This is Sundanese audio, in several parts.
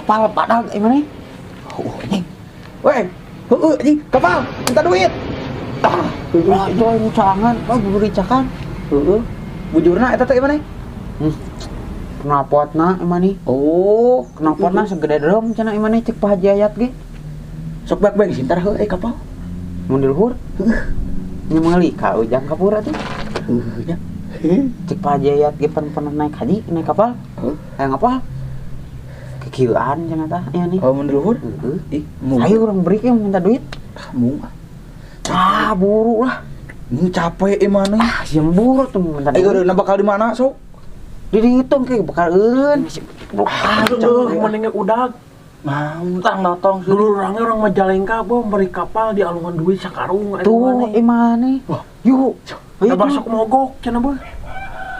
Kapal badag ieu maneh. Heuh anjing. Weh, heueuh anjing, kapal, minta duit. Ah, itu aing cangan, oh buburicakan. Heeh. Bujurna eta teh ieu maneh? Knalpotna ieu maneh. Oh, knalpotna segede drum cenah ieu maneh cek Pak Haji Ayat ge. Sok bak bensin tar heuh kapal. Mun di luhur. Heuh. Nya meuli ka Ujang Kapur atuh. Heuh nya. Cek Pak Haji Ayat ge pan pernah naik haji naik kapal. Heuh. Hayang apa? Kekieuan cenah tah ieu nih. Oh, mun di luhur? Heeh. Ih, ayo urang beri ke minta duit. Ah, mung. Ah, buru lah. Ini capek ieu maneh. Ah, sia buru tuh minta duit. Eureunna bakal di mana sok? Dihitung ke bakal eureun. Ah, mendingan udag. Mau tang notong dulu orangnya orang Majalengka boh beri kapal di alungan duit sakarung tuh imane. Wah, yuk. Ayo masuk mogok cenah boh.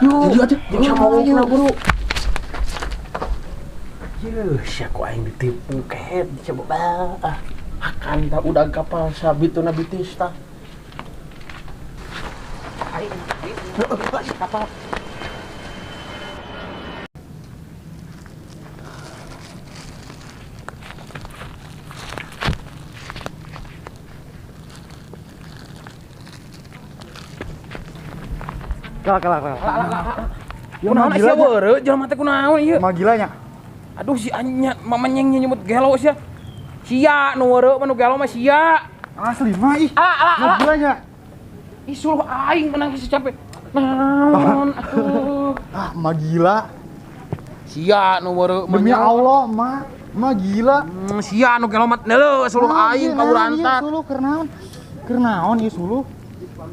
Yuk. Jadi atuh mogok na buru. Yeuh, sia ku aing ditipu kehed coba ah. Akan ta udag kapal sabituna bitis tah. Aing kapal. Kalah kalah kalah. Kunaon sia weureu jelema teh kunaon ieu? Mah nya. Aduh si anya mamanyeng nyebut gelo sia. Sia nu weureu mah nu gelo mah sia. Asli mah ih. Alah. Mah nya. Ih suluh aing menang si capek. Naon atuh. Ah mah gila. Sia nu weureu mah. Demi Allah mah. Mah gila. Sia nu gelo mah deuleu suluh aing kaburantak. Suluh keur naon? Keur naon ieu suluh?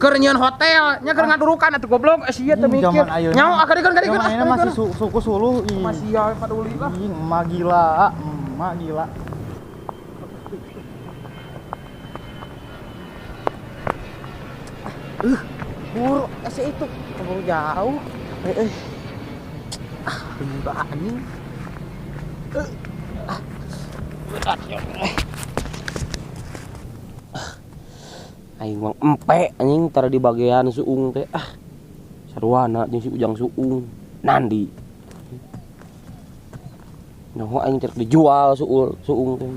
Keur nyieun hotel, nya keur ngadurukan atuh goblok sia teu mikir. Nyaho akarikeun ah. Masih suku suluh ih. Masih ya paduli lah. Ih, mah gila, mah gila. Buru asa itu keburu jauh. Ah, bentar anjing. Aing mah empe anjing tara di bagian suung teh ah sarwana jeung si Ujang suung nandi nyaho aing teh dijual suung teh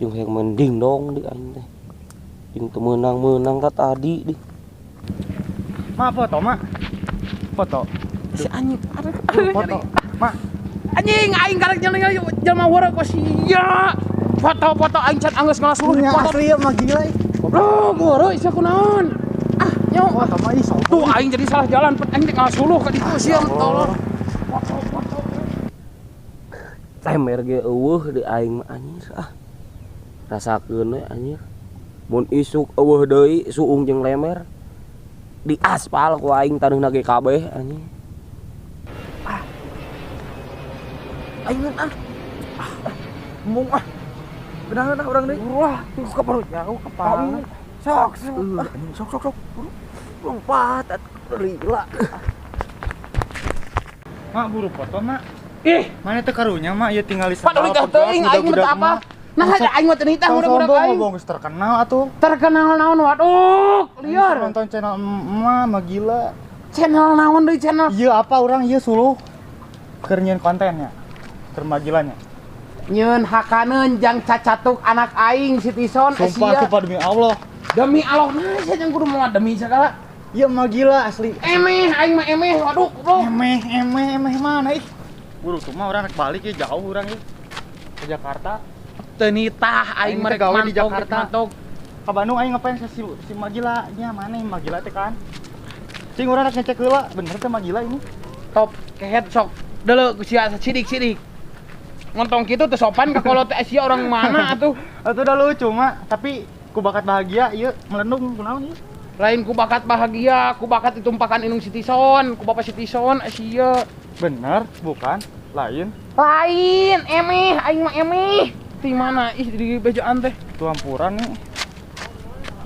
jeung hayang main dingdong di aing teh jeung teu meunang-meunang ka tadi di Ma foto ma foto si anjing foto ma anjing aing karek jelema weureu kok sia foto-foto aing can anggeus ngalas suluh foto asli mah gila goblok weureu sia kunaon ah nyaho foto mah ih tuh aing jadi salah jalan aing teh ngalas suluh ka ditu sia tolol foto-foto temer ge eueuh di aing mah anjir ah rasakeun we anjir mun isuk eueuh deui suung jeung lemer di aspal ku aing taneuhna ge kabeh anjing ah aing ah mung ah benar orang deui. Wah, tuh ka jauh kepala. Sok sok. Sok sok sok. Lompat lila. Mak buru foto, Mak. Ih, mana teh karunya, Mak? Ieu tinggal di sandal. Padahal teuing aing mah apa? Nah, aing mah teu nitah budak-budak aing. Sombong geus terkenal atuh. Terkenal naon waduh, liar. Nonton channel emak mah gila. Channel naon deui channel? Ieu apa urang ieu suluh keur nyieun kontennya. Keur magilanya. Nyeun hakaneun jang cacatuk anak aing si Tison. Sumpah sumpah demi Allah. Demi Allah nah sia jang kudu moal demi segala. Ieu mah gila asli. Emeh aing mah emeh waduh goblok. Emeh emeh emeh mana ih. Buru tuh mah urang rek balik ieu jauh urang ieu. Ke Jakarta. Teu nitah aing mah rek gawe di Jakarta. Ka Bandung aing ngapain si si Magila nya mana Magila teh kan. Cing urang rek ngecek heula bener teh Magila ini. Top kehed sok. Deuleu ku sia sidik-sidik. Ngontong kitu teu sopan ka kolot teh sia orang mana atuh. Atuh udah lucu mah, tapi ku bakat bahagia ieu melendung kunaon ieu. Lain ku bakat bahagia, ku bakat ditumpakan indung si Tison, ku bapak si Tison sia. Bener, bukan, lain. Lain, emeh aing mah emeh. Ti mana ih di bejaan teh? Tuh hampura nih.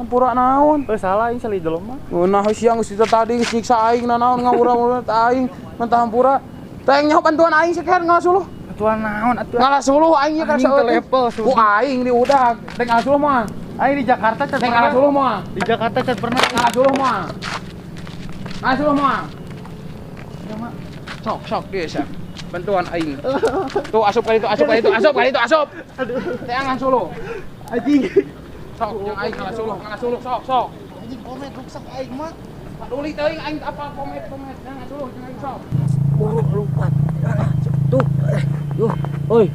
Hampura naon? Eh salah aing salah jelema. Ngeunah sia geus tadi geus nyiksa aing nanaon ngawura-wura aing mentah hampura. Teh nyaho bantuan aing sekian ngalas suluh. Bantuan naon atuh? Ngalas suluh aing ieu ka level ku aing di udag. Rek ngalas suluh mah. Aing di Jakarta can pernah. Ngalas suluh mah. Di Jakarta can pernah. Ngalas suluh mah. Ngalas suluh mah. Ya, Mak. Sok sok dia sia. Bantuan aing. Tuh asup ka ditu, asup ka ditu, asup ka ditu, asup. Aduh. Teangan suluh. Anjing. Sok jeung aing kalah suluh sok sok. Anjing komet ruksak aing mah. Paduli teuing aing apa komet-komet jangan suluh jeung aing sok. Buru lompat. Tuh. Yuh, oi.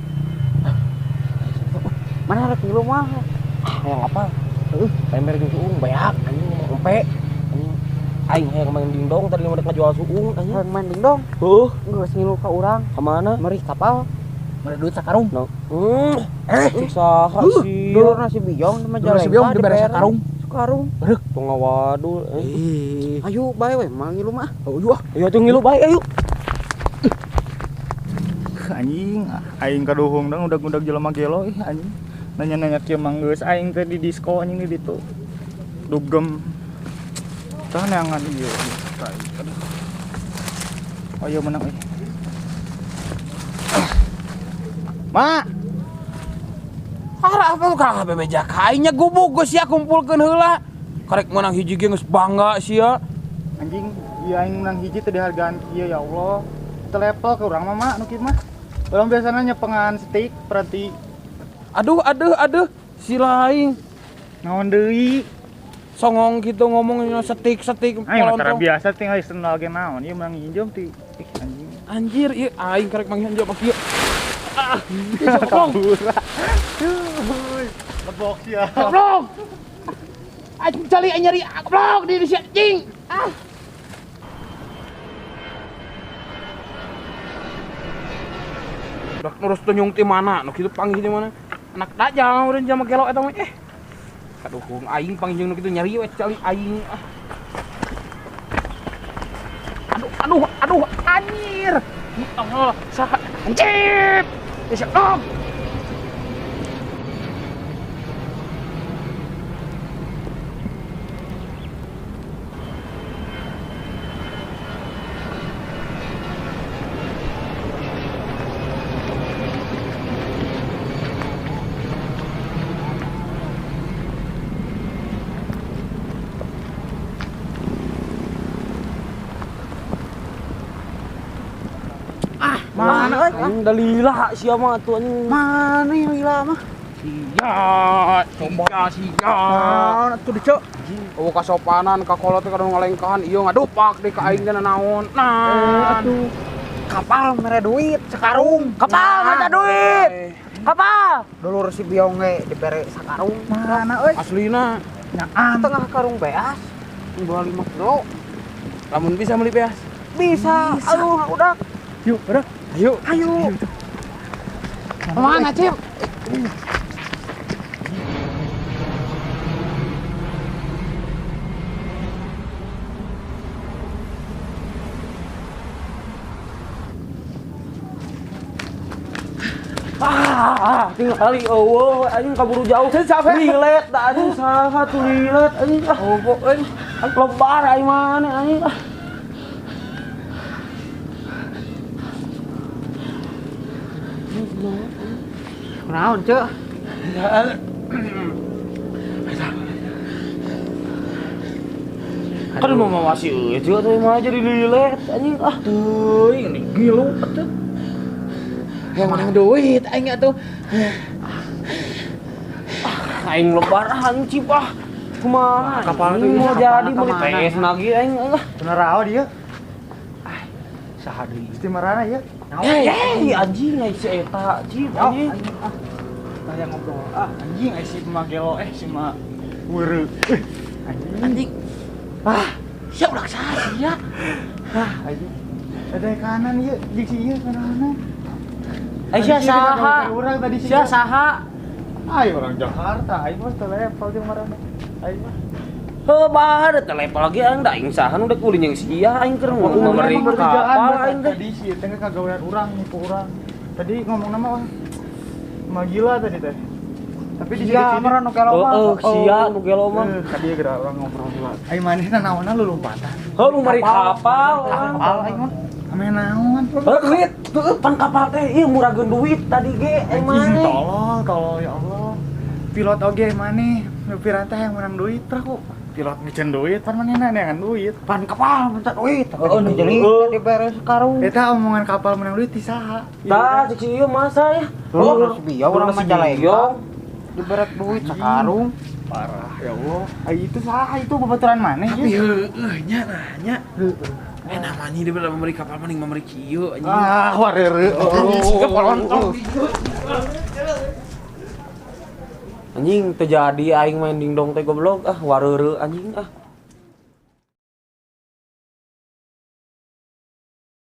Mana rek ngilu mah? Hayang apa? Heuh, lemer jeung suung beak anjing empe. Anjing aing hayang main dingdong tadi mah rek ngajual suung anjing. Hayang main dingdong? Heuh, geus ngilu ka urang. Ka mana? Merih kapal. Mere duit sakarung. No. Saha sih? Dulurna si Biyong mah jalan. Si Biyong dibere sakarung. Sakarung. Beurek tong ngawadul. Ayo bae we mah ngilu mah. Ayo ah. Ayo atuh ngilu bae ayo. Anjing, aing kaduhung dang udag-udag jelema gelo ih anjing. Nanya-nanya kieu mah geus aing teh di disko anjing di ditu. Dugem. Tah neangan ieu. Aduh. Ayo menang euy. Ma. Arah apa kalah bebeja ka aing nya gubuk geus sia kumpulkeun heula. Karek meunang hiji ge geus bangga sia. Anjing, ieu aing meunang hiji teh dihargaan kieu ya Allah. Telepel ke urang mah mak nu kieu mah. Urang biasana nyepengan steak berarti. Aduh aduh aduh si lain. Naon deui? Songong gitu ngomongnya steak-steak aing mah tara biasa tinggal sendal ge naon ieu meunang nginjem ti. Ih anjing. Anjir ieu aing karek manggihan jawab kieu. Ah, lebok sia. Goblok. Aing cali aing nyari goblok di sia cing. Ah. Udah nurus tunyung ti mana, nu kitu panggih di mana? Anak dajal urang jama gelo eta mah. Kaduhung aing panggih nu kitu nyari we cali aing. Ah. Aduh aduh aduh anjir. Allah, saha anjir. Geus om. Mana euy? Anjing da lila sia mah atuh anjing. Mana yang lila mah? Sia, sia sia. Naon atuh diceu? Eueuh kasopanan ka kolot teh kadang ngalengkahan ieu ngadupak deui ka aing teh naon. Nah, atuh. Kapal mere duit sakarung. Kapal mere duit. Kapal. Dulur si Biyong ge dibere sakarung. Mana euy? Aslina nyaan setengah karung beas. 25 kilo. Lamun bisa meuli beas? Bisa. Aduh, udah. Yuk, udah. Ayo. Ayo. Kemana, Cip? Tinggal kali eueuh anjing kaburu jauh. Lilet da anjing saha tuh lilet anjing. Ah, goblok euy. Lebar aing mana anjing. Ah. Kunaon, Ceu? Kan mau mawasi euy, Ceu atuh mah jadi lilet anjing. Ah, teuing ini gilu atuh. Yang menang duit aing atuh. Ah, aing lebaran cip ah. Kumaha? Kapal teh mau jadi meuli PS lagi aing ah. Bener raho dia. Ah, saha deui? Istimarana ieu. Eh, anjing ai si eta, cip anjing. Ah, tah yang ngobrol. Ah, anjing ai si Magelo si ma weureu. Anjing. Anjing. Ah, sia ulah saha sia. Ah, anjing. Ada kanan ieu, jeung si ieu kanan. Ai sia saha? Urang tadi sia saha? Ai orang Jakarta, ai mah teu level jeung marana. Ai mah. Heuh bah, teu level lagi aing da aing saha nu dek ulin jeung sia aing keur ngomong kapal aing teh. Tadi si teh kagawean urang nipu urang. Tadi ngomongna mah Magila tadi teh. Tapi di sia mah nu gelo mah. Heuh, sia nu gelo mah. Tadi geura urang ngobrol heula. Ai manehna naonna lulumpatan. Heuh nu mari kapal. Kapal aing mah. Ame naon? Heuh duit, heuh pan kapal teh ieu murahkeun duit tadi ge ai maneh. Tolol, tolol ya Allah. Pilot oge maneh, piran teh yang menang duit tah kok. Pilot micen duit, pan manehna neangan duit. Pan kapal minta duit. Heeh, jadi dibere sekarung. Eta omongan kapal menang duit ti saha? Tah cek si ieu masa ya. Oh, si Biong urang Majalengka. Dibere duit sakarung. Parah ya Allah. Ai itu saha itu babaturan maneh Tapi heueuh nya nanya. Namanya dia bener memberi kapal mending memberi kieu anjing. Ah, wareureuh. Siga polontong. Anjing terjadi aing main dingdong teh goblok ah wareureuh anjing ah.